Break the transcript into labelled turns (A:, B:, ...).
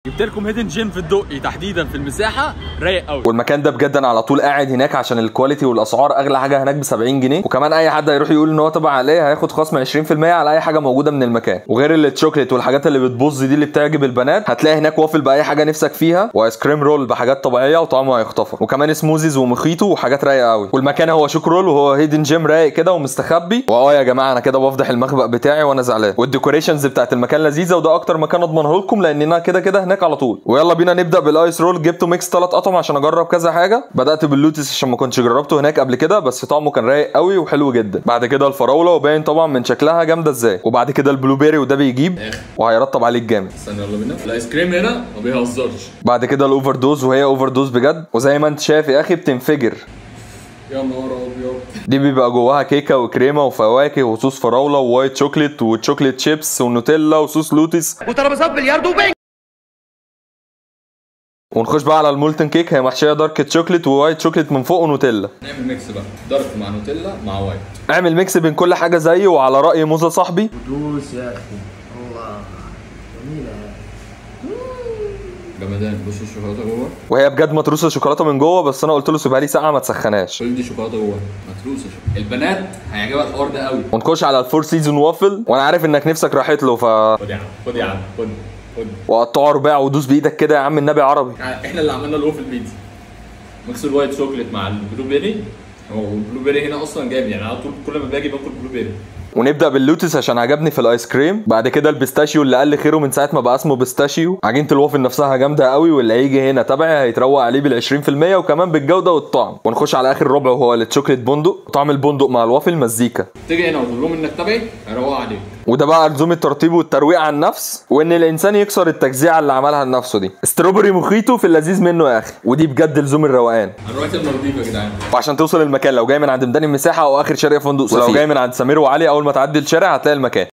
A: جبت لكم hidden gem في الدقي تحديدا في المساحة، رايق قوي.
B: والمكان ده بجد انا على طول قاعد هناك عشان ال quality والاسعار، اغلى حاجة هناك ب 70 جنيه، وكمان اي حد هيروح يقول ان هو تبع عليه هياخد خصم 20% على اي حاجة موجودة من المكان. وغير الشوكليت والحاجات اللي بتبوظ دي اللي بتعجب البنات، هتلاقي هناك وافل باي حاجة نفسك فيها، و ice cream roll بحاجات طبيعية وطعمه هيخطفك، وكمان smoothies ومخيطو وحاجات رايقة قوي. والمكان هو شوكرول وهو hidden gem رايق كده ومستخبي. واه يا جماعة انا كده بفضح المخبأ بتاعي وانا زعلان. وال decorations بتاعت المكان لذيذة، وده اكتر مكان اضمنه لكم لان انا كده كده هناك على طول. ويلا بينا نبدا بال ice roll. جبته mix 3 اطعم عشان اجرب كذا حاجة. بدات باللوتس عشان ما كنتش جربته هناك قبل كده، بس طعمه كان رايق قوي وحلو جدا. بعد كده الفراوله، وباين طبعا من شكلها جامدة ازاي. وبعد كده ال blueberry، وده بيجيب وهيرطب عليك جامد.
A: استنى يلا بينا. الايس كريم هنا ما بيهزرش.
B: بعد كده ال overdose، وهي overdose بجد، وزي ما انت شايف يا اخي بتنفجر.
A: يا نهار ابيض.
B: دي بيبقى جواها كيكة وكريمه وفواكه وصوص فراوله و white chocolate و chocolate chips ونوتيلا وصوص لوتس
C: وترابيزات بلياردو وبينج.
B: ونخش بقى على ال molten cake، هي محشيه dark chocolate و white chocolate من فوق ونوتيلا.
A: نعمل mix بقى، dark مع نوتيلا مع white.
B: اعمل mix بين كل حاجة زيه. وعلى راي موزة صاحبي،
D: دوس يا اخي، الله جميلة
A: جمدان. بص الشوكولاتة جوه،
B: وهي بجد متروسه شوكولاتة من جوه، بس انا قلت له سيبها لي ساعة ما تسخنهاش.
A: كل دي شوكولاتة جوه متروسه شوكولاتة. البنات هيعجبها الحوار ده قوي.
B: ونخش على ال four season waffle، وانا عارف انك نفسك راحت له، ف
A: خد يا عم، خد يا عم، خد خد.
B: وقطعه رباع ودوس بايدك كده يا عم النبي عربي.
A: احنا اللي عملنا ال waffle بيتزا، mix ال white chocolate مع ال blueberry. هو ال blueberry هنا اصلا جامد، يعني على طول كل ما باجي باكل blueberry.
B: ونبدا باللوتس عشان عجبني في الايس كريم. بعد كده ال pistachio اللي قل خيره من ساعة ما بقى اسمه pistachio. عجينه الوافل نفسها جامدة قوي، واللي هيجي هنا تبعي هيتروق عليه بال 20% وكمان بالجودة والطعم. ونخش على اخر ربع وهو الشوكليت بندق. طعم البندق مع الوافل مزيكا.
A: تيجي هنا وتقول لهم انك تبعي هيروق عليك.
B: وده بقى لزوم الترطيب والترويق على النفس، وان الانسان يكسر التجزيعه اللي عملها لنفسه دي. strawberry mojito في اللذيذ منه يا اخي، ودي بجد لزوم الروقان.
A: انا رحت المالديف يا جدعان.
B: وعشان توصل المكان لو جاي من عند ميدان المساحة او اخر شارع فندق سفير، ولو جاي من عند سمير وعلي اول ما تعدي الشارع هتلاقي المكان.